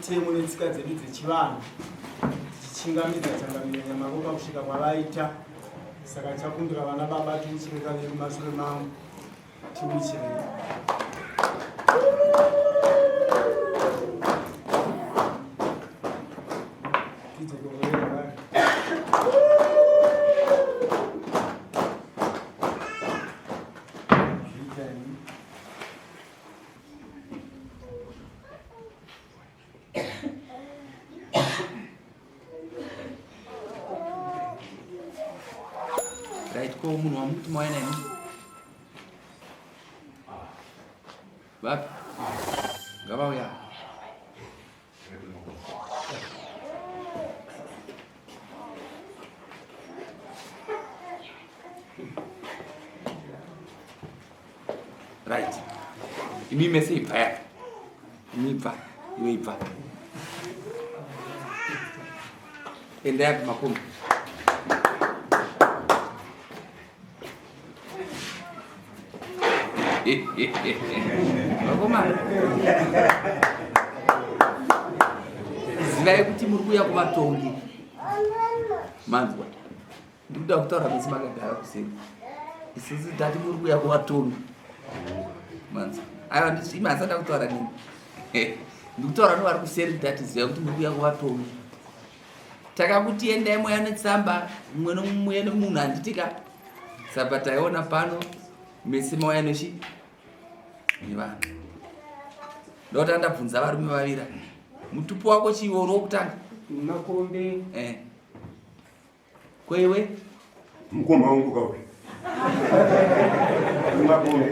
Mitemo netsika dzedu dzechivanhu tichichingamidza changamire Nyamaropa kusvika kwavaita. Saka ndichakumbira vana baba tiuchire kaviri mumashure mangu tiuchirei. Right, ko munhu wamuti mauya naye vapi ngavauya Right. Imi mese ibva yaka. Imi ibva. Iwe ibva. Enda yapi makombi. Vakomana. Zivai kuti muri kuuya kuvatongi. Manzwa. Ndikuda kutaura mese makagara kuseri. Isusu tati muri kuuya kuvatongi. Manzwa. Aiwa ndizvima asada kutaura nini. Ndikutaura nevari kuseri tati ziva kuti muri kuuya kuvatongi. Takakuti endai mouya netsamba mumwe nomumwe nemunhu handitika. Saka taiona pano mese mauya nechi nevanhu. Ndota ndabvunza varume vavira. Mutupo wako chiwo uri wokutanga? Makombe. Eh. Kwewe? Mukoma wangu kauya. Makombe.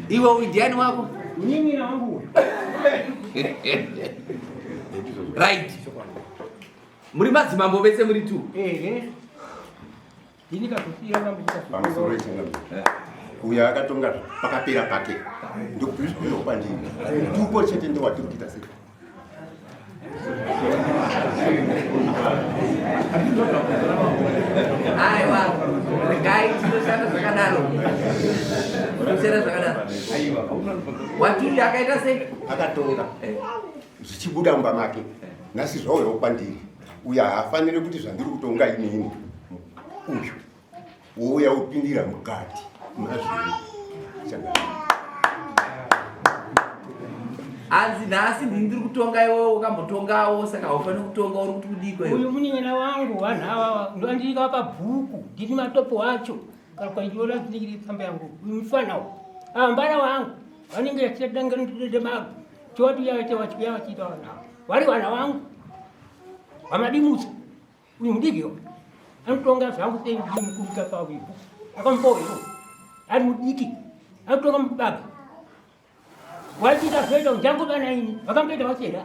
Iwe uyu ndiani wako? Mnyinyi wangu uyu. Right. Muri madzimambo vese muri tu. Ehe. Ini kakusiya pamusoro yechangamire uyo akatonga pakapera pake ndokwandiri tupo chete ndowatiri kuita sei Aiwa, regai tinoshanda zvakadaro. Tinoshanda zvakadaro. Waturi akaita sei? Akatonga zvichibuda mumba make nhasi zvauyawo kwandiri uyo haafaniri kuti zvandiri kutonga inini uyu wouya wopindira mukati mazviri hanzi nhasi ndini ndiri kutonga iwewe ukambotongawo saka haufaniri kutonga uri kuti kudiko uyu munin'ina wangu vanhu ava ndandika pabhuku ndini matopo acho kana kwandiona ndiri tsamba yangu uyu mufana uyu ambara wangu vanenge vachidangana choti yaite vachiuya vachiita vanhu ava vari vana vangu vamadimutsa uyu mudiki yo anotonga zvangu sei ndii mukuru kapawipo akamboyo ari mudiki anotonga mubaba wachiita zvoita njangu vana ini vakamboita vachera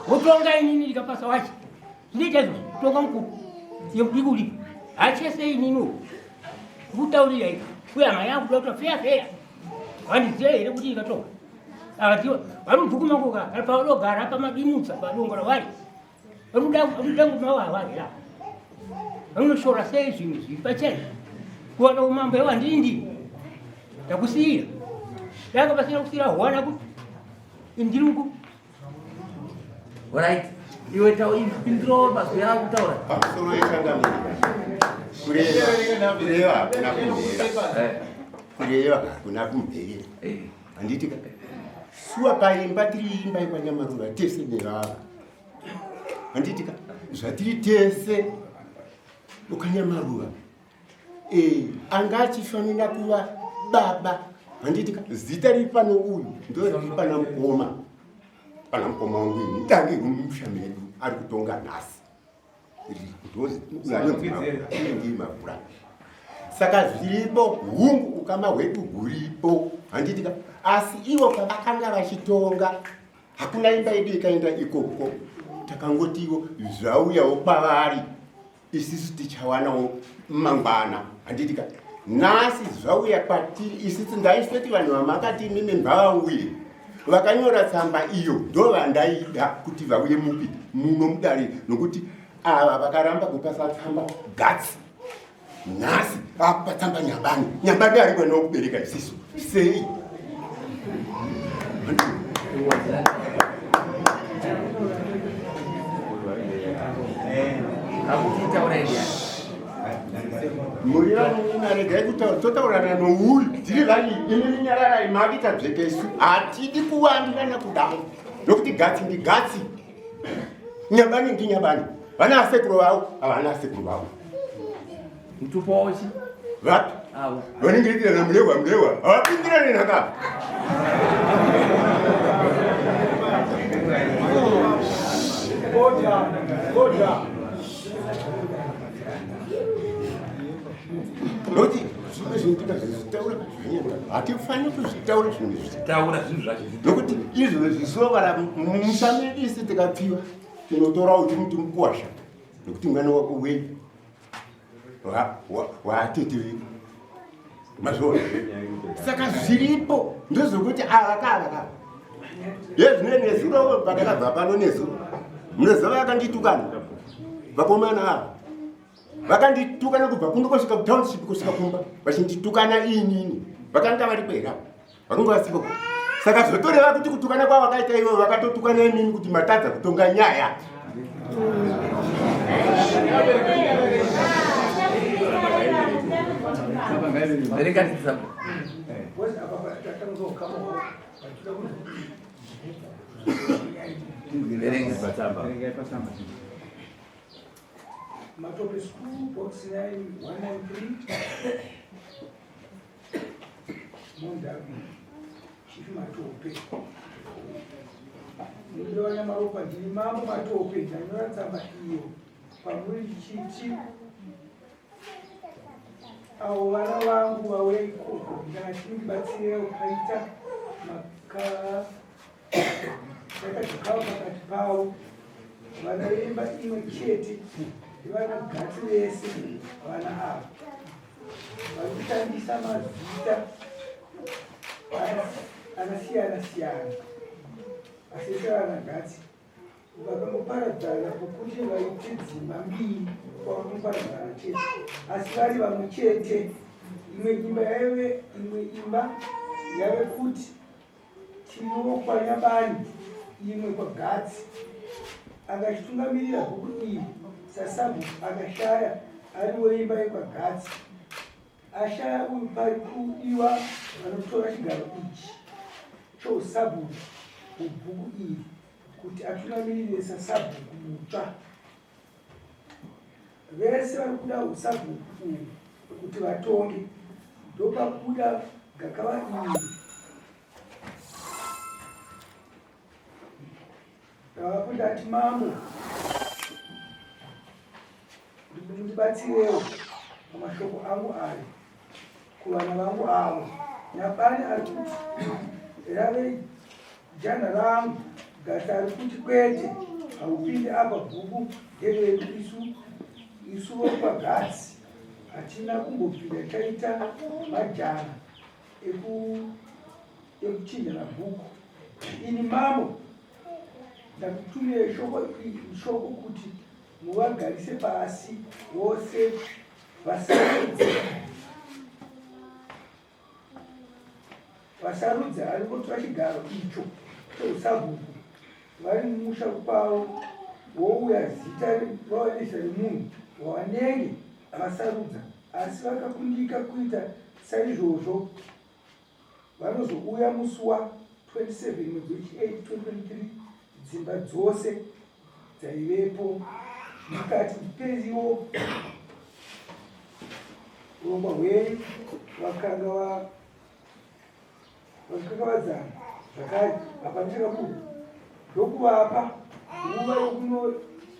wotonga inini ndikapasa wachi zvinoita izvozvo kutonga mukuru iye mudiki uripo hachese inini kutaurira ika uye hama yangu kuda kuta feya feya Vandiziva here kuti ndikatonga? Akatiwa vari mubhuku mangu ka kana pavanogara pamadimutsa padongo ravari. Varikuda varikuda ngoma wava Vanoshora sei zvinhu zviri pachena? Kuwana umambo hewa ndindi. Ndakusiyira. Danga pasina kusiyira hwana kuti indiri uku. Alright. Iwe taipindirawo mazwi ako kutaura. Pamusoro yechangamire. Kureva kureva hakuna kumhera. Eh. Kureva hakuna kumhera. Eh. Handiti ka. Suwa paimba tiri imba yekwanyamarura tese nevava. Handiti ka. Zvatiri tese ukanyamarura. Eh, anga achifanira kuva baba handiti ka zita riri pano uyu ndo riri pana mukoma pana mukoma wangu ini tange mumusha medu ari kutonga nhasi ndozanonzi mavhura saka zviripo hungu ukama hwedu huripo handiti ka asi ivo pavakanga vachitonga hakuna imba yedu ikaenda ikoko takangotiwo zvauyawo kwavari isisu tichawanawo mangwana handiti ka nhasi zvauya kwatiri isisu ndaisoti vanhu vamakati imimi ngavauye vakanyora tsamba iyo ndovandaida kuti vauye mupi muno mudare nokuti ava vakaramba kupasa tsamba gatsi. Nhasi akupa tsamba Nyabani. Nyabani ari mwana wokubereka isisu. Sei? Muri vanina regai kutaura totaurana nouyu tiri vani imi nyararai makuita dzvekesu hatidi kuwandirana kudai nokuti gatsi ndigatsi Nyabani ndinyabani. Vana asekuru vavo havana asekuru vavo. Mutupo wavo chi? Vapi? Avo. Vanenge na mlewa mlewa. Hawapindirane nhaka. Order, order. Nokuti zvimwe zvinhu tikazvitaura zvinyepa. Hatifaniri kuzvitaura zvinhu izvi. Taura zvinhu zvacho. Nokuti izvo zvisovara mumusha medu isi tikapfiwa tinotora uti muti mukuwasha nokuti mwana wako wei waatete vedu mazviona saka zviripo ndozvokuti ava kaava kaava yezvino nezuro patakabva pano nezuro munoziva vakanditukana vakomana ava vakanditukana kubva kuno kusvika kutownship kusvika kumba vachinditukana inini vakanga vari kwera vakanga vasipo saka zvotoreva kuti kutukana kwavo vakaita ivo vakatotukana inini kuti matadza kutonga nyaya Verenga. Matope School, Box 9193, Mondavi, Chief Matope. Mudiwa Nyamaropa, ndini Mambo Matope, ndanyora tsamba iyo kwamuri ndichiti avo vana vangu vauya ikoko ndati ndibatsire ukaita maka Ndakadzokawo pakati pavo vana veimba imwe chete nevana gatsi vese vana ava vari kushandisa mazita akasiyana siyana asi ese vana gatsi vakangoparadzana pokuti vaite dzimba mbiri kwakangoparadzana chete asi vari vamwe chete imwe imba yaive imwe imba yave kuti Tiriwo kwaNyabani imwe kwaGatsi. Akachitungamirira bhuku iri sasabhuku akashaya ari weimba yekwaGatsi. Ashaya uyu pari kudiwa vanotora chigaro ichi chousabhuku mubhuku iri kuti atungamirire sasabhuku mutsva. Vese vari kuda husabhuku uhu kuti vatonge ndopakuda gakava iri. Ndavapo ndati mambo mundibatsirewo pamashoko angu ayo kuvana vangu avo. Nyabani ari kuti rave jana rangu Gasa ari kuti kwete haupinde apa bhuku nderedu isu isu vokwaGatsi hatina kumbobvira taita majana ekuchinjana bhuku ini mambo ndakutumire shoko shoko kuti muvagarise pasi vose vasarudze Vasarudze ari kutora chigaro icho cheusabhuku vari mumusha kwavo wouya zita vauya remunhu wavanenge vasarudza asi vakakundika kuita saizvozvo vanozouya musi wa 27 mwedzi wechi 8 2023 dzimba dzose dzaivepo mukati ndipeiwo urongwa hwenyu vakanga vakakavadzana zvakare hapana chakabuda ndokuvapa nguva yokuno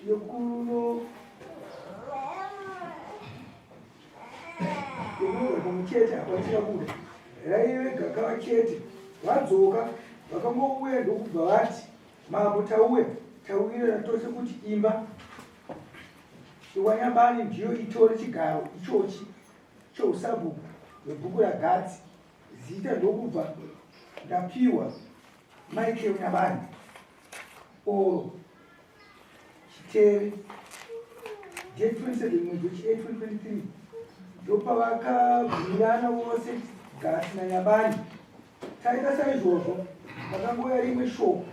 yokuno yokuno pamwe chete hapana chakabuda raive gakava chete vadzoka vakangouya ndokubva vati Mambo tauya tauirana tose kuti imba yekwaNyabani ndiyo itore chigaro ichochi chousabhuku hwebhuku raGatsi. Zita ndokubva ndapiwa Michael Nyabani or Chiteve. Date 27 mwedzi wechi 8 2023. Ndopavakabvumirana vose Gasi naNyabani. Taita saizvozvo, pakangouya rimwe shoko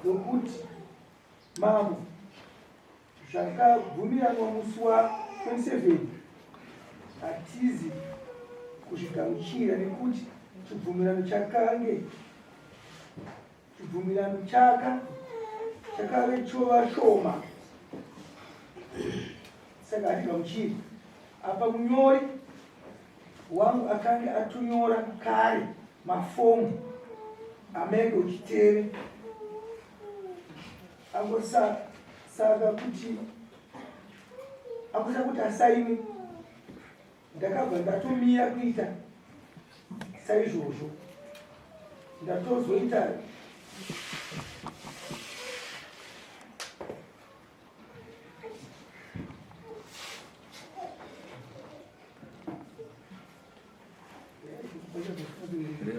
rokuti mambo zvakabvumiranwa musi wa 27 hatizi kuzvigamuchira nekuti chibvumirano chakange Chibvumirano chaka chakave chova shoma saka hatigamuchiri. Apa munyori wangu akange atonyora kare mafomu aMego Chiteve angosaka kuti angosaka kuti asainwe. Ndakabva ndatomira kuita saizvozvo ndatozoita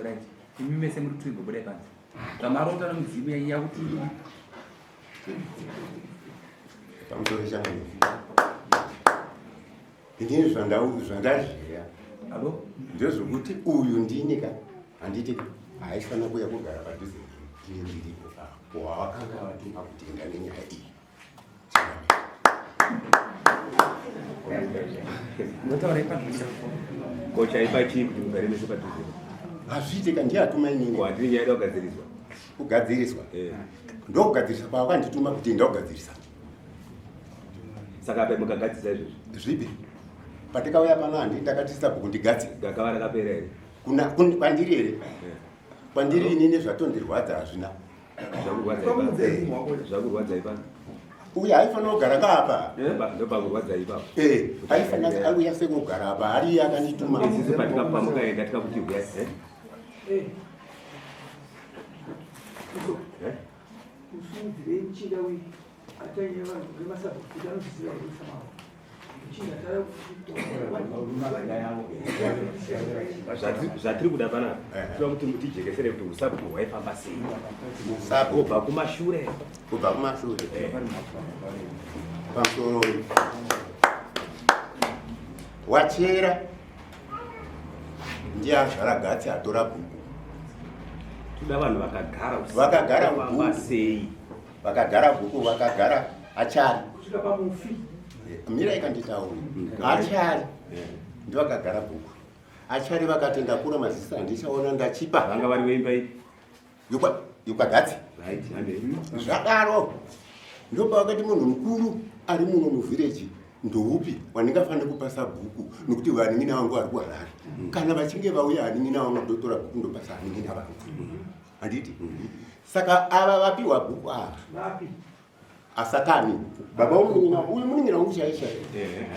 Right. Imi mese muri twigwe budai panze. Zvamarota nomudzimu yaiya kuti pamusoro changu Inini zvandazviya ndezvekuti uyu ndini ka handiti haifanira kuuya kugara padhuze neni ndiripo apo wawakanga vatuma kuti enda nenyaya iyi. Ko chaipa chii kuti mugare mese padhuze? Hazviite ka ndiye atuma inini. Ko handiti nyaya ida kugadziriswa? Kugadziriswa? Eh. Ndokugadzirisa kwawakandituma kuti enda kugadzirisa. Saka apa mukagadzisa izvozvi zvipi patikauya pano handi ndakati sabhuku ndigadze gakava rakapera here kuna kwandiri here eh. kwandiri inini zvatondirwadza hazvina zvakurwadza ipa uye haifanira kugara kaapa eh, ndopakurwadza ipapo eh, aifanira auya sekugara apa ari iye akandituma isusu patikapamukaenda tikakuti huya Usimudzirei muchinda uyu atanyaya vanhu vemasabhuku kuti anozviziva here samawo. Muchinda tara Zvatiri kuda panapa eh. tinoda kuti mutijekesere kuti usabhuku hwaifamba sei Usabhuku. kubva kumashure kubva kumashure eh. pamusoro wachera ndiye azvara gatsi atora bhuku toda vanhu vakagara vakagara famba sei vakagara bhuku vakagara achari kusvika pamufi eh, mirai kanditauri mm. achari eh. ndivakagara bhuku achari vakati ndakura mazisa handichaona ndachipa vanga vari veimba ipi yokwagatsi zvadaro ndopavakati munhu mukuru ari muno muvhireji ndoupi wandingafanira kupa sabhuku nokuti vanin'ina vangu vari kuharare mm. kana vachinge vauya hanin'ina vangu ndotora bhuku ndopasa hanin'ina vangu mm. handiti mm. saka ava vapiwa bhuku ava asatani baba womunin'ina uyu munin'ina wangu chaiye chaiye eh,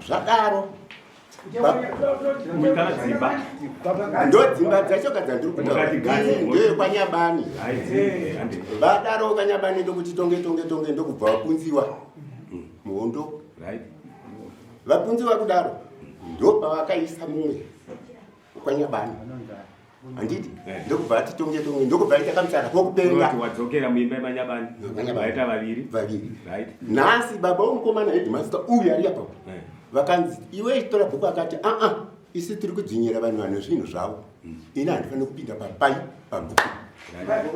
zvadaro ndodzimba dzacho ka dzandiri kutaura ndeyekwanyabani vadaro kanyabani ndokuti tonge tonge tonge ndokubva vapunziwa muhondo vapunziwa kudaro ndopavakaisa mumwe kwanyabani handiti eh. ndokubva ati tonge tonge ndokubva aita kamutsara kokupenga wadzokera muimba yemanyabani vaita vaviri vaviri nhasi baba womukomana headmaster uyu ari apa eh. vakanzi iwe ichitora bhuku akati aa isi tiri kudzvinyira vanhu vane zvinhu zvavo hmm. ini handifaniri kupinda papai pabhuku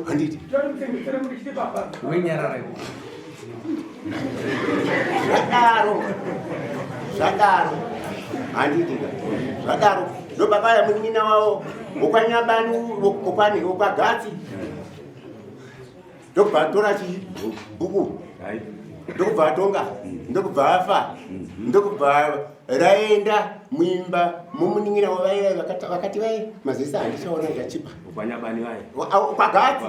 handiti zvadaro zvadaro handiti zvadaro ndobabaya munin'ina wavo wokwanyabani wokwani wokwagatsi ndokubva atora chii bhuku ndokubva atonga ndokubva afa ndokubva raenda muimba momunin'ina wavaiva vakati vaye mazese handichaona ndachipa kwagatsi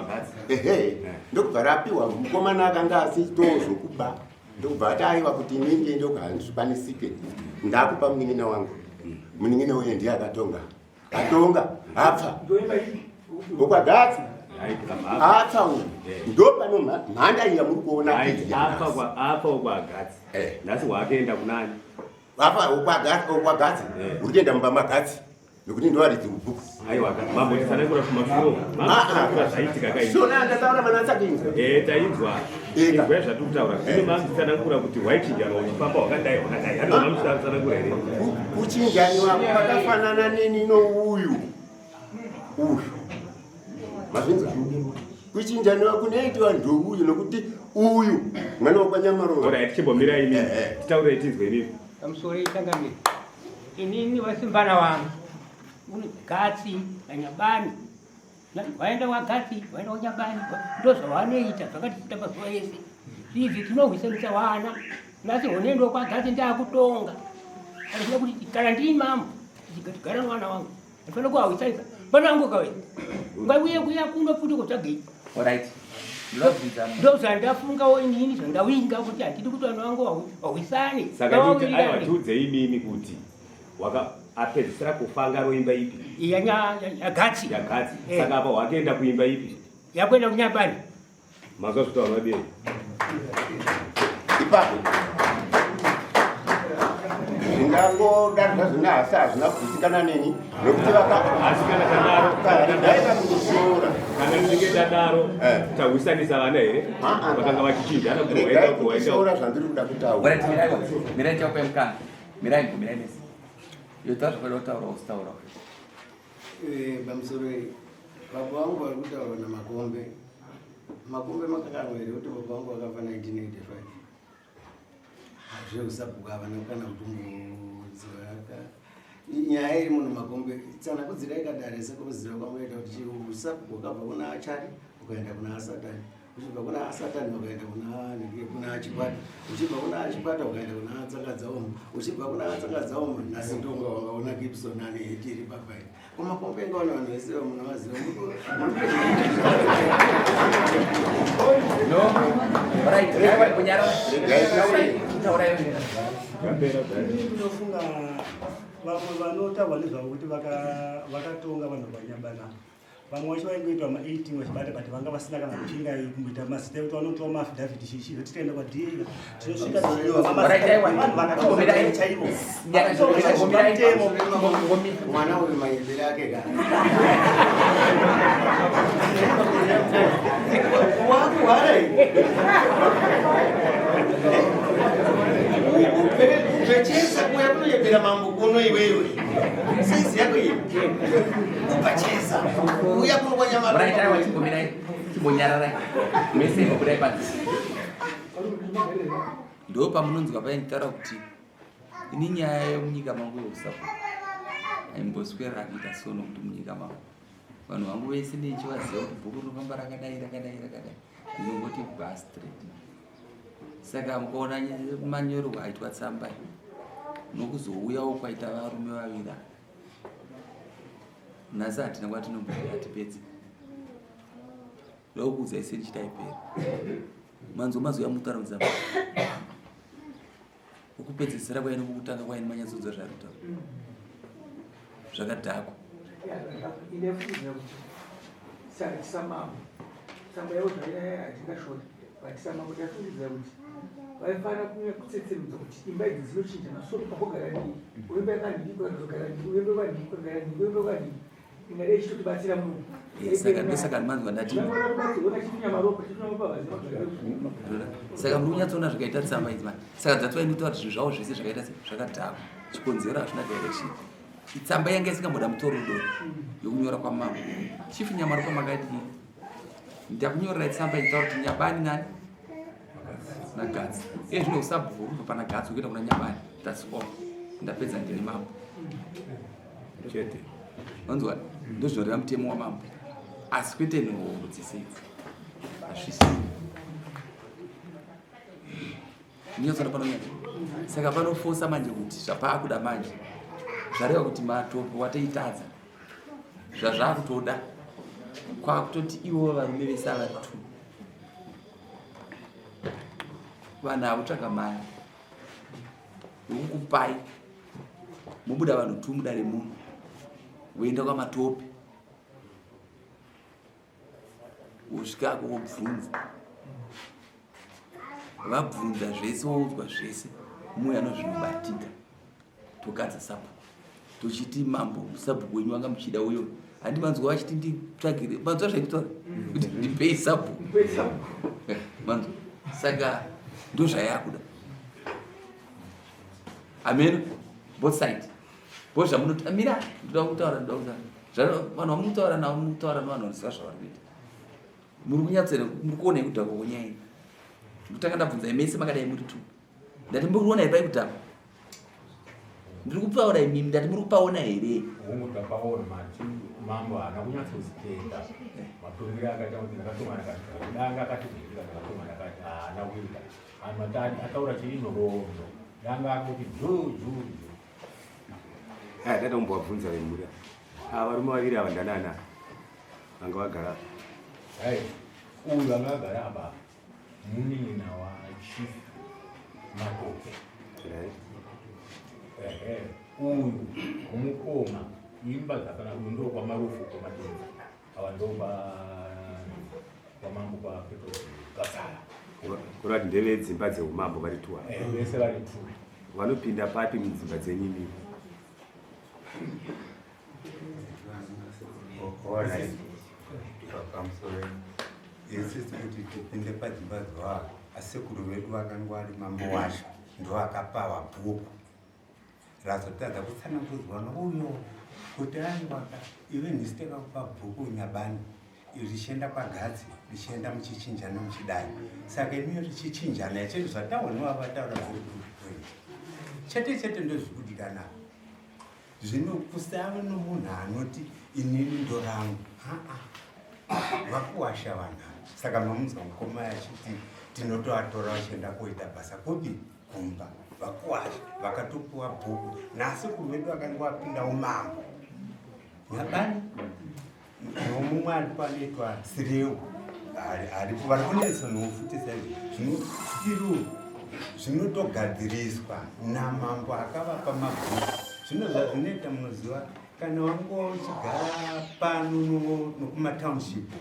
ehe eh. ndokubva rapiwa mukomana akanga asitoo zvokuba ndokubva ati aiwa kuti ini ndiende uko handizvikwanisike ndakupa munin'ina wangu munin'ina uye ndiye akatonga atonga apfa okwagatsi apfa uyu eh. ndopano mhanda iya muri kuona afa okwagatsi eh. nhasi waakaenda kunani afa okwagatsi eh. uri kuenda mumba magatsi Nokuti ndovaridzi mubhuku. Aiwa mambo titsanangura kumashure. Mambo titsanangura zvaitika kai. Shona ndataura manatsa kuinzwa. Eh tainzwa. Inzwa zvatiri kutaura. Zvino mambo titsanangura kuti hwaichinjanwa uchifamba hwakadai hwakadai. Hano mambo titsanangura here? Kuchinjaniwa kwakafanana neni nouyu. Uyu. Mazvinzwa? Kuchinjaniwa kunoitwa ndouyu nokuti uyu mwana wekwaNyamarova. Alright chimbomirai imi. Titaurei tinzwe imi. Pamusoro ichangamire. Inini wasimbana wangu. Uni gatsi nanyabani. Waenda wagatsi, waenda wanyabani. Ndozvawanoita zvakatiita mazuva ese. Izvi tinohwisanisa wana. Nhasi honendo kwagatsi ndakutonga. Kana kuti kana ndini mambo, ndichigara mwana wangu. Ndifana kuhwisanisa. Mwana wangu kawe. Ngauye kuya kuno futi kutsvagei. Alright. Ndinobvunza. Ndozvandafungawo inini zvandawinga kuti handidi kuti vanhu vangu vahwisane. Saka ndikuti aiwa tiudzei imimi kuti waka apedzisira kufa angaroimba ipi? Yagatsi. Yagatsi. Saka apa wakaenda kuimba ipi? Yakuenda kunyabani. Mazwa zvitaura vadei? Ipapo. Zvingangodarika zvina asi hazvina kugutsikana neni nokuti vaka asi kana tadaro daiva kundishora kana tinenge tadaro eh. tahwisanisa vana here vakanga vachichinjana kuti waenda kundishora zvandiri kuda kutaura. Mirai chakupai mukana. Mirai mirai mese. Yotaura zvakada kutaura usitaura. Eh, pamusoro baba vangu vari kutaura namakombe makombe makakanwa here kuti baba vangu vakafa 1985 zveusabhuku havana kana kutombodzivaka nyaya iri munhu makombe tsanakudzirai kadare sekuziva kwamunoita kuti usabhuku wakabva kuna achari ukaenda kuna asatani uchibva kuna asatani ukaenda kuna kuna chikwata uchibva kuna chikwata ukaenda kuna tsakadzaoma uchibva kuna tsakadzaoma nhasi ndonga wangaona gibson ane heti iri papa iyi kumakombe ingaona vanhu vese munovaziva no right kunyara ndinofunga vamwe vanotaurwa nezvavo kuti vakatonga vanhu vanyabana vamwe vacho vaingoitwa ma18 vachibata but vanga vasina kana kuchinga kumboita mazita ekuti vanotiwa maaffidavit chichi zvoti taenda kwaDA tinosvika vanhu vakatoa chaivo mutemo mwana uyu manyebere ake ka wakuhara ubvechesa kuya kunonyebera mambo kuno iwewe saizi yako iyi ubvachesa uya kuno kwanyamara chimbomirai chimbonyararai mese imbobudai panze ndo pamunonzwa painditaura kuti ini nyaya yemunyika mangu yeusapo aimboswera kuita so nokuti munyika mangu vanhu vangu vese ndichivaziva kuti bhuku rinofamba rakadai rakadai rakadai ndinongoti bva straight saka mukaona manyorerwo aitwa tsamba nokuzouyawo kwaita varume vaviri ava nhasi hatina kwatinomboti hatipedzi ndokuudza ise ndichitaipera manzwa mazwi amutaura mudzamba ukupedzesera kwaini kukutanga kwaini manyatsodzwa zvaari kutaura zvakadhakwa samambo tsamba yavo zvainaya hatingashori but samambo tafungidzira kuti vaifanira kunyanya kutsetsenudza kuti imba idzi dzinochinja masoko pakugara ndii uimba yakandii kukazogara ndii uimba kwandii kukagara ndii uimba kwandii ingadai ichitotibatsira munhu eh, saka ndosaka manzwa ndati saka muri kunyatsoona zvikaita tsamba idzi mani saka dzatova inotaura kuti zvinhu zvavo zvese zvakaita zvakadhakwa chikonzero hazvina direction Tsamba yanga isingamboda mutoro doro yokunyora kwamambo. Chief Nyamaropa makadii? Ndakunyorerai tsamba inotaura kuti Nyabani nani? Nagatsi. Iye zvino usabhuku kubva pana Gatsi kuenda kuna Nyabani. That's all. Ndapedza ndini mambo. Chete. Wanzwa? Ndozvinoreva mutemo wamambo. Asi kwete nhoroondo dzese idzi. Hazvisi. Ndinyatsona panonyanya. Saka panofosa manje kuti zvapaakuda manje zvareva kuti matopo watoitadza zvazvakutoda kwakutoti ivo varume vese avari two vanhu avo tsvaga mari yokukupai mobuda vanhu two mudare muno voenda kwamatope wosvikako wobvunza vabvunza zvese woudzwa zvese muuya nozvinobatika togadza sabhuku Tochiti mambo sabhuku wenyu wanga muchida uyo handi manzwa vachiti nditsvagire manzwa zvaikutaura kuti ndipei sabhuku manzwa saka ndozvayakuda ameno both side bo zvamunotamira ndoda kutaura ndoda kutaura vanhu vamukutaura navo mukutaura nevanhu vanoziva zvavari kuita muri kunyatsere muri kuona yekudhakwa kwenyaya iyi ndikutanga ndabvunza mese makadai muri two ndati muri kuona here paikudhakwa ndiri kupaona imimi ndati muri kupaona here hongu tapaona mati mambo haana kunyatsozitenda matongero akaita kuti ndakatonga ndakati danga akati kuita ndakatonga ndakati haana kuita amatani ataura chiri nhoroondo danga akuti ju ju ju aya tata kumbovabvunza vemhuri ava varume vaviri ava ndanana vanga vagara apa uyu anga agara apa Munin'ina wa Chief Matope. Right. Ehe, uyu mukoma imba dzakana uyu ndo kwaMarufu kwaMatenza. Ava ndo kwa kwamambo kwa Petro Gadzala. Kureva kuti ndevedzimba dzeumambo vari two ava. Eh, vese vari two. Vanopinda papi mudzimba dzenyu imimi? Alright. Pamusoro isusu kuti tipinde padzimba dzavo asekuru vedu vakanga vari mambo wacho ndoakapawa bhuku razotadza kutsanangudzwa nouyo kuti aiwaka iwe nhisi takakupa bhuku nyabani richienda kwagadzi richienda muchichinjana muchidai saka imiyo richichinjana chete zvataoniwa vataura zviri kupoint chete chete ndozvikudikana Zvino kusave nomunhu anoti inini ndorangu haa vakuwasha vanhu ava saka mamunzwa mukoma achiti tinotoatora vachienda koita basa kupi kumba vakuwasha vakatopiwa bhuku nhasi kuvedu vakanga vapinda umambo nyabani nomumwe aripo anoitwa sireu aripo vari kunetsa nofuti saizvo zvino siru zvinotogadziriswa namambo akavapa mabhuku zvino zvazvinoita munoziva kana wanga uchigara pano nokumatownship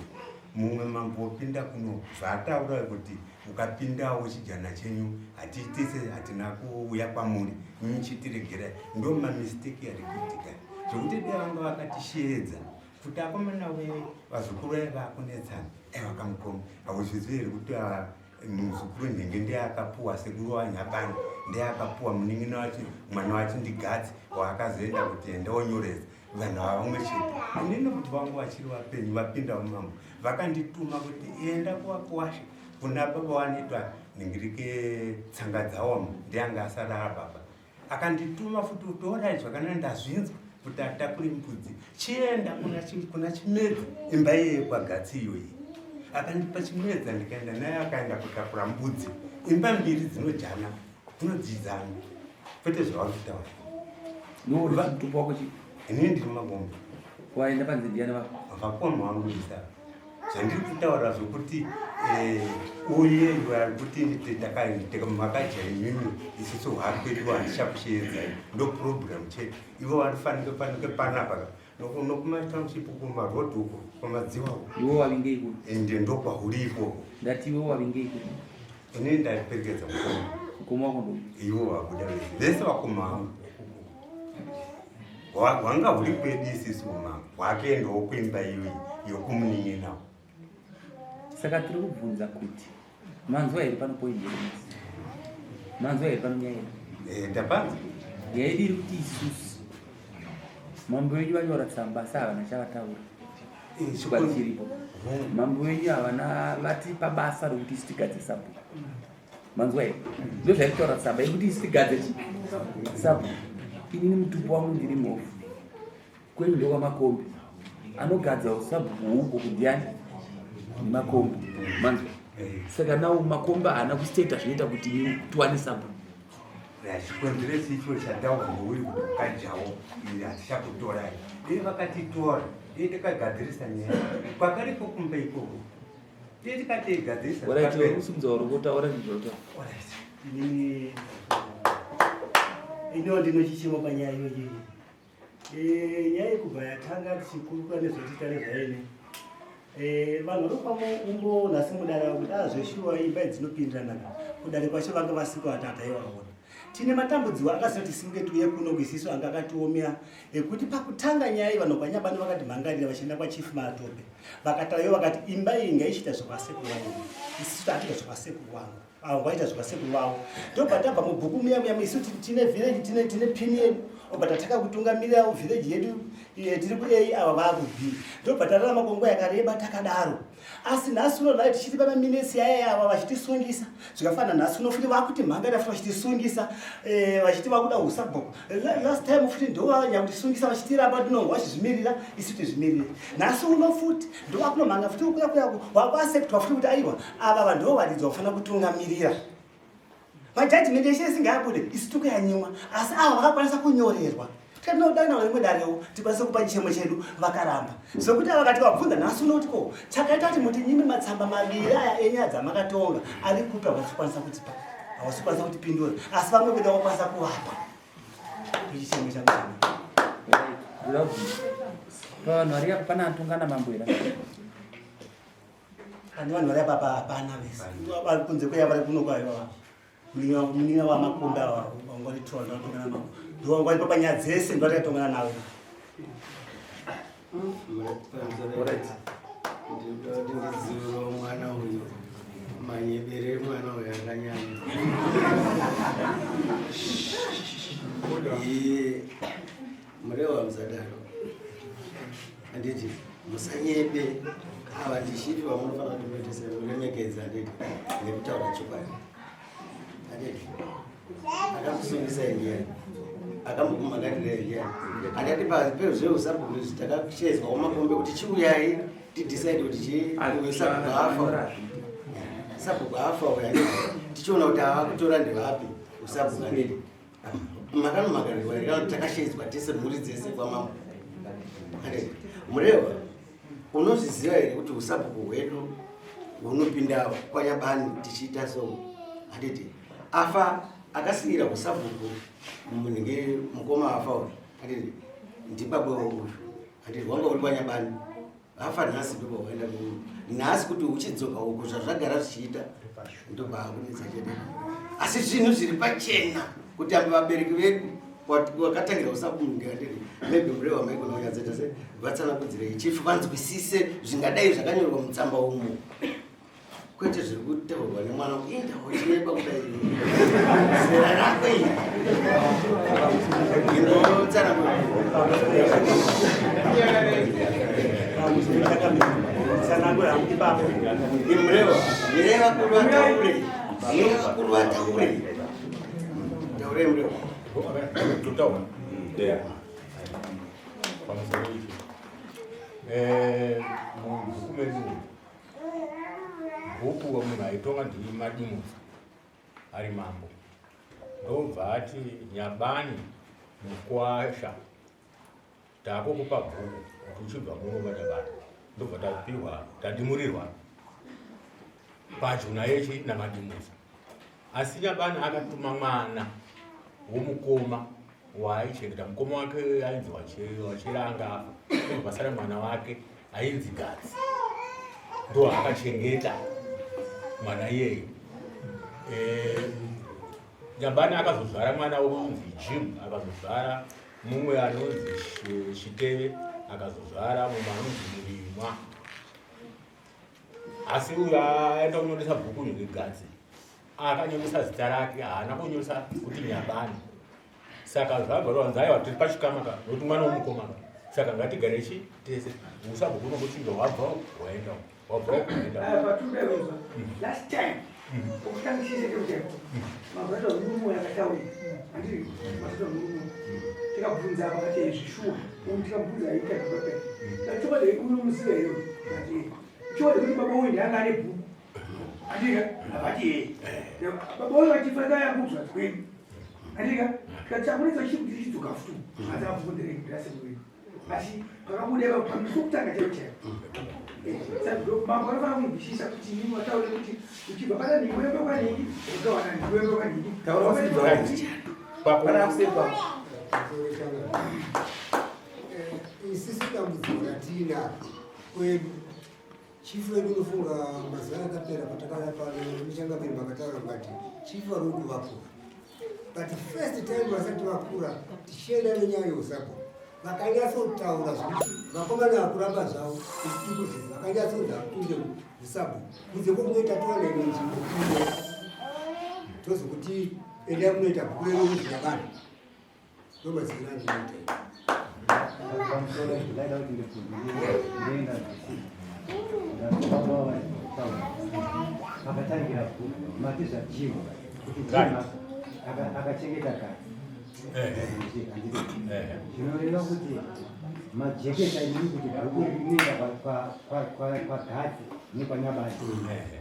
mumwe mambo wopinda kuno zvaataura kuti ukapindawo chijana chenyu hatiitise hatina kuuya kwamuri muchitiregerai ndo mamistake ari kuitika zvekuti dai vanga vakatisheedza kuti akomana we vazukuru vai vakunetsana aiwa kamukoma hauzvizivi here kuti ah, muzukuru nhingi ndiye akapuwa sekuru wanyabani ndiye akapuwa munin'ina wacho mwana wacho ndigadzi waakazoenda kuti enda onyoresa vanhu ava vamwe chete inini kuti vangu vachiri vapenyu vapinda mumambo vakandituma kuti enda kuvakuwasha kuna baba wanoitwa nhingirike tsanga dzaoma ndiye anga asara ababa akandituma futi kuti orai zvakanaka ndazvinzwa kuti atakure mbudzi chienda kuna chimedza imba iye kwagatsi iyoyi akandipa chimedza ndikaenda naye akaenda kutakura mbudzi imba mbiri dzinojana dzinodzidzana kwete zvavari kutaura mutupo wako chi inini ndiri makombe waenda panze ndiyani vako vakoma vangu isa zvandiri kutaura zvokuti eh, uye kuti makadya imimi isusu hwakwedu handichakusheedzai ndo program chete ivo vanofanike fanike panapa nokumatownship kumaroad uko kumadziwa uko iwo wavingeiko ende ndokwahuri ikoko ndati iwo wavingeiko ini ndaiperekedza mukoma mukoma wako ndo ivo vabuda vese vese vakoma vangu hwanga huri kwedu isisu umambo hwakuendawo kuimba iyoyi yokumunin'inawo saka tiri kubvunza kuti manzwa here pano point yedu manzwa here pano nyaya yedu eh, ndapanzwa nyaya yedu iri kuti isusu mambo wenyu vanyora tsamba asi havana chavataura Eh, chokwadi chiripo mambo wenyu havana vatipa basa rokuti isu tigadze sabhuku manzwa here ndozvaitaura tsamba yekuti isu tigadze chi sabhuku inini mutupo wangu ndiri mhofu kwenyu ndokwamakombi anogadza usabhuku huko kundiani nemakombi manzwa saka nawo makombi haana kusteta zvinoita kuti tiwane sabhuku Chikonzero icho chataurwa uri kuti ukajawo ini hatichakutorai dei vakatitora dei tikagadzirisa nyaya kwakariko kumba ikoko dei tikatiigadzirisa usimudza uri kutaura ndizvotaura Inini iniwo ndinochichemo panyaya iyoyi. Eh, nyaya yekubva yatanga tichikurukura nezvetiita nezvaine eh, vanhu vari kwamo umbo nhasi mudare kuti a ah, zveshuwa imba idzinopindirana kudare kwacho vanga vasiko vatata iwaona Tine matambudziko akasina kuti simuke tiuye kuno kuisisu anga akatiomera ekuti pakutanga nyaya iyi vanhu kwaNyabani vakatimhangarira vachienda kwaChief Matope vakatauya vakati imba iyi ngaichiita zvekwasekuru vangu, isisu takuita zvekwasekuru vangu, avo vaita zvekwasekuru vavo. Ndobva tabva mubhuku muya muya isu tine village, tine pin yedu, obva tatanga kutungamirirawo village yedu tiri ku-A ava vaku-B, ndobva tararama kwenguva yakareba takadaro. Asi nhasi uno nhai tichiti pamaminesi aya ava vachitisungisa zvikafanana nhasi uno futi vakuti mhangara futi vachitisungisa vachiti vakuda usabhuku. Last time futi ndovanyakutisungisa vachitiramba tinonga vachizvimirira isu tizvimirire. Nhasi uno futi ndovakunomhanga futi kuya kuya wakuaseptwa futi kuti aiwa ava vanhu ndovaridzwa kufanira kutungamirira. Majudgment eshe esingabude isu tikuyanyimwa, asi ava vakakwanisa kunyorerwa tinodana rimwe darewo tikwanise kupa chichemo chedu vakaramba. Zvekuti ava vakati vabvunza nhasi uno kuti ko chakaita kuti mutinyime matsamba maviri aya enyaya dzamakatonga ari kupi, havasi kukwanisa kutipa, havasi kukwanisa kutipindura, asi vamwe vedu vakakwanisa kuvapa. Ndochichemo changu chana. Pavanhu vari apa pana anotongana mambo here? Ani vanhu vari apa hapana vese. Vari kunze kweya vari kuno kwayo ava. Munin'ina wamakombe ava vanga vari two ndakatongana navo. Ndovanga vari panyaya dzese ndovatakatongana navo. Alright. Ndinoda kuti ndidziure mwana uyu manyebere mwana uyu akanyanya. Iye Murewa musadaro. Handiti musanyebe ava ndichifi vamunofanira kuti muite semuremekedza handiti nekutaura chokwadi. Handiti akakusungisa ndiani? Akambokumhangarira ndiani? Handati pezveusabhuku izvi takashedzwa kumakombe kuti chiuyai tidecide kuti chii uyu sabhuku afa. Sabhuku afa uyu handiti tichiona kuti ava kutora ndevapi usabhuku handiti. Makanomhangarirwa here kana kuti takashedzwa tese mhuri dzese kwamambo? Handiti Murewa unozviziva here kuti usabhuku hwedu hunopinda kwaNyabani tichiita so? Handiti afa akasiira usabhuku munenge mukoma afa uyu, handiti ndibaba uyu, handiti wanga uri kwaNyabani afa nhasi ndobva waenda nhasi kuti uchidzoka uko zvazvagara zvichiita ndobva akunetsa chete. Asi zvinhu zviri pachena kuti amba vabereki vedu wakatangira usabhuku, handiti maybe Murewa maigona kunyatsoita se vatsanangudzirei chifu vanzwisise zvingadai zvakanyorwa mutsamba umu, kwete zviri kutaurwa nemwana inda uchinyepa kudai zera rako iri indotsanangura. Tsanangura hangu ipapo. Murewa, mireva vakuru vataure, mireva vakuru vataure, taurei Murewa. Totaura. Pamusoro ichi. Mubhuku medu bhuku munhu aitonga ndiMadimutsa ari mambo, ndobva ati Nyabani mukwasha takukupa bhuku kuti uchibva muno maNyabani, ndobva tapiwa tadimurirwa padyo naye naMadimutsa. Asi Nyabani akatuma mwana womukoma waaichengeta, mukoma wake ainzi Wachiranga afa, ndobva pasara mwana wake ainzi Gadzi, ndo akachengeta mwana iyeye. Nyabani akazozvara mwana unonzi Jim, akazozvara mumwe anonzi Chiteve, akazozvara mumwe anonzi Murimwa. Asi uyu aenda kunyoresa bhuku reGadzi akanyoresa zita rake, haana kunyoresa kuti Nyabani. Saka zvabva rwanzi aiwa tiri pachikama ka, nokuti mwana womukoma ka, saka ngatigare chi tese usabhuku unokuchinja wabva waenda wabva waenda. Patudaiwezwa last time okutangisise chekuchaipo mabata murume akataura, handiti mabata murume tikabvunza vakati zvishuwa uyu tikabvunza aita zvakadai tachokwadi unomuziva here? Ati chokwadi kuti baba uyu ndianga ane bhuku, handika? Havati yeye baba uyu vachifanira yangu zvanzi kwenyu, handika? Tikati chakunetsa chii kuti tichidzoka futi asi abhuku nderekurasekuedu, asi pakabuda ipapo pamusi wokutanga chaivo chaivo mambo anofanira kunzwisisa kuti inini wataure kuti uchibva pana nhingi uembe kwanhingi ukawana nhingi uembe kwanhingi. Pana kuseri kwako. Isisi dambudziko ratiinaro kwedu, chifu wedu, unofunga mazuva akapera patakauya pano muchangamiri makataura mukati chifu vari kuvapura. But first time vasati vakura tichienda nenyaya yeusabhuku vakanyatsotaura zvekuti vakomana vakuramba zvavo isikuzvizi vakanyatsonzi hapinde usabhuku kunze kwokunoita towana imwe nzvimbo ino tozokuti endai munoita bhuku renyu muzvinabana ndomaziviro andinoita. Pamusoro ndaida kuti ndibvunze ndoenda ndababa vachitaura pakatangira bhuku mati zvajimu kuti jim akachengeta gadzi zvinoreva kuti majeketa inini kuti bhuku rinoenda kwagadzi nekwanyabani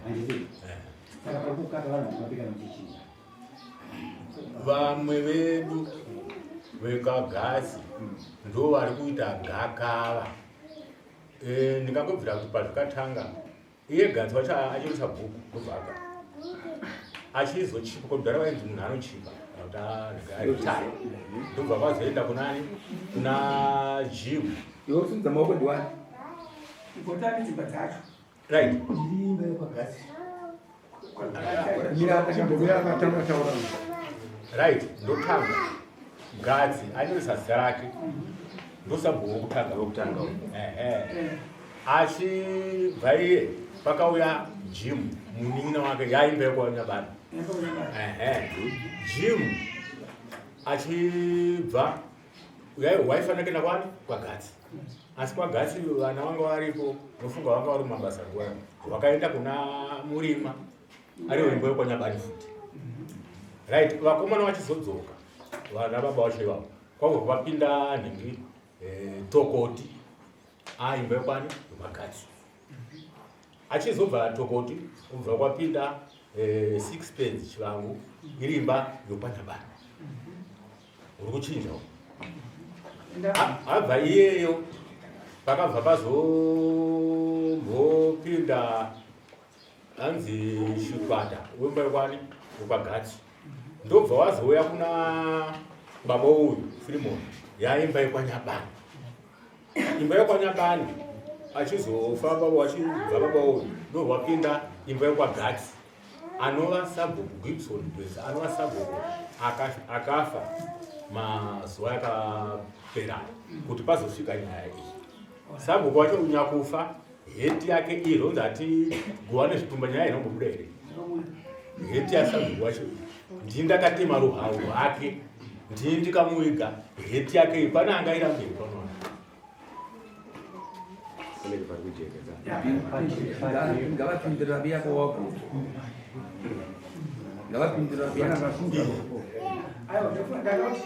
handiti saka pari kukaka vanhu vapika nochichinja Vamwe vedu vekagasi ndo vari kuita gakava. Eh, ndingangobvira kuti pazvikatanga iye gadzi wacho achiri sabhuku ndobva aga achizochipa kudhara vainzi munhu anochipa kana kuti aritaya ndobva vazoenda kunani kuna jim. Iwe usumudza maoko ndiwani? Igotani dzimba dzacho. Right. Ndiri imba yekwaGatsi. Right, ndotanga. Gatsi anyoresa zita rake. Ndosabhuku wokutanga. Wokutanga. Ehe. Achibva iye pakauya Jim munin'ina wake yaimba yekwaNyabani. Ehe. Jim achibva waifanira kuenda kwani kwaGatsi. Asi kwaGatsi vana vanga varipo nofunga vanga vari mumabasa nguva vakaenda kuna Murima ari wembo yekwanyabani futi. Right, vakomana vachizodzoka vana baba vacho ivavo kwabva vapinda nhingi eh, Tokoti aimba yekwani yekwaGatsi. Achizobva Tokoti kubva kwapinda eh, Sixpence Chivangu iri imba yokwanyabani. Uri kuchinja uko. Abva iyeyo pakabva pazombopinda anzi Shikwata wemba yekwani wekwaGatsi ndobva wazouya kuna baba uyu Filimoni yaimba yekwanyabani imba yekwanyabani achizofamba wachibva baba uyu ndobva imba yekwaGatsi anova sabhuku Gibson Gweza anova sabhuku akafa mazuva akapera kuti pazosvika nyaya iyi. Sabhuku wacho nyakufa heti yake iyi ronzi ati guva nezvitumba nyaya inombobuda here? Heti yasabhuku wacho iyi ndini ndakatema ruhau rwake ndini ndikamuviga heti yake iyi pane angairambei panoona Ngavapindira viyako wako. Ngavapindira viyako. Aiwa, ndakati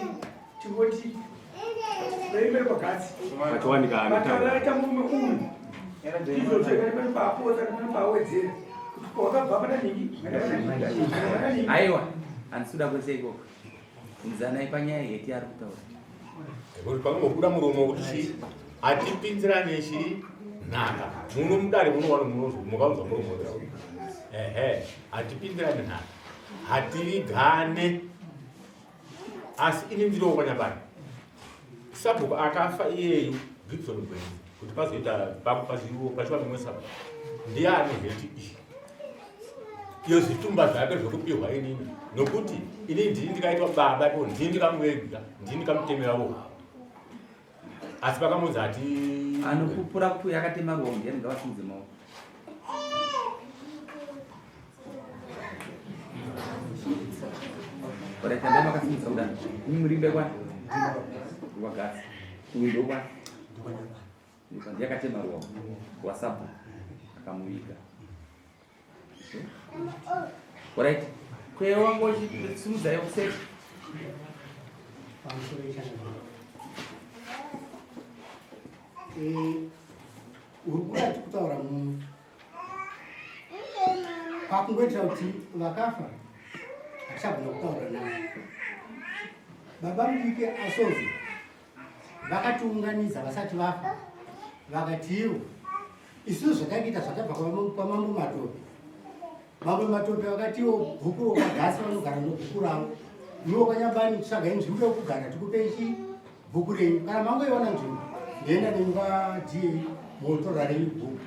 tingoti veimberi kwagatsi. Pachiwanika anotaura. Vakaraita murume uyu. Izvo zvekare pane paapotsa pane paawedzera. Kuti wakabva pana nhingi. Aiwa, handisi kuda kwese ikoko. Bvunzanai panyaya yeti ari kutaura. Kuti pakungobuda muromo kuti chii hatipinzirane chii nhaka muno mudare munowana mukaunzwa muromo ehe hatipinzirane nhaka hativigane asi ini ndiriwo kwanyabani sabhuku akafa iyeyu Gibson Gwenzi kuti pazoita pachiva mumwe sabhuku ndiani heti iyi iyo zvitumba zvake zvekupihwa inini nokuti ini ndini ndikaitwa baba ipo ndini ndikamuvega ndini ndikamutemera ruhavo asi pakamunzi hati anopupura kuti uyu akatema ruhavo ndiani ngavasimudze maoko Orai tambai makasimudza kudani imi murimbe kwani rwagasi uyu ndokwani ndiye akatema ruhavo rwasabhuku akamuviga. Alright. Kweyo wangu uchisimudza yokuseti. Eh, uri kuda kutaura muno kwakungoitira kuti vakafa hatichagona kutaura navo baba mudiki asozo Vakatiunganidza vasati vafa vakati ivo isusu zvatakuita zvatabva kwamambo Matope. Mambo Matope vakatiwo bhuku kwagasi vanogara nobhuku ravo. Iwo kwanyabani tsvagai nzvimbo yekugara tikupei chi bhuku renyu. Kana mangoiwana nzvimbo ndoenda nemi kwaDA motora renyu bhuku.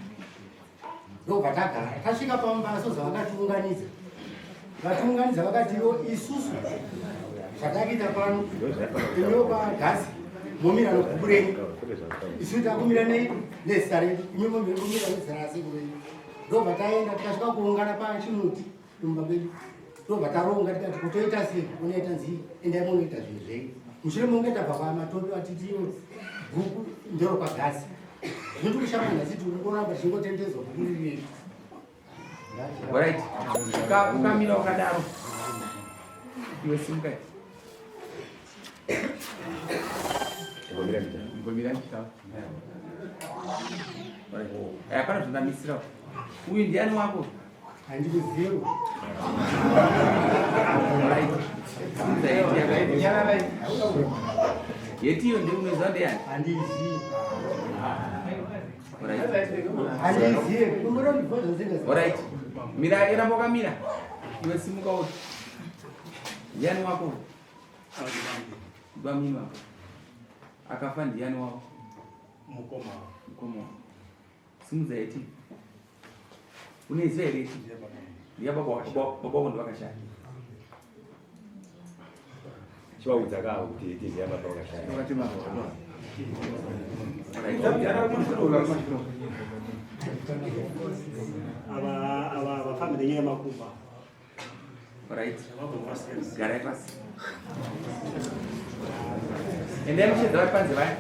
Ndobva tagara tasvika pamba soza vakatiunganidza. Vatiunganidza vakatiwo isusu Zvatakaita pano imiwo pagasi momira nobhuku renyu, isu takumira nei nezita redu, imi momira nezita rasekuru renyu. Ndobva taenda tikasvika kuungana pachimuti mumba medu, ndobva taronga tikati kutoita sei, unoita nzii, endai munoita zvinhu zvenyu. Mushure monge tabva pamatope atitiwo bhuku ndero pagasi. Zvino tikushama nhasi tiri kungoramba tichingotendedzwa bhuku riri redu. Alright. Ukamira wakadaro. Iwe simuka. Mbomira ndichitaura. Alright. Hapana zvandamisira. Uyu ndiani wako? Handikuzivi. Alright. Yetiyo ndiye unoziva ndiani? Handizivi. Alright. Handizivi. Kumbura ndibvunza zinga. Alright. Mira, ramba wakamira. Iwe simuka uti. Ndiani wako? Bamini wako. Akafa ndiani wako? Mukoma. Mukoma wako. Simudza yeti. Unoiziva here yeti? Ndiya baba wako. Baba wako ndovakashaya. Chivaudza kavo kuti yeti ndiya baba wakashaya. Ava ava vafambi nenyaya yemakumba. Alright. Vabva vasiyana. Garai pasi. Endai muchedza vari panze vaya.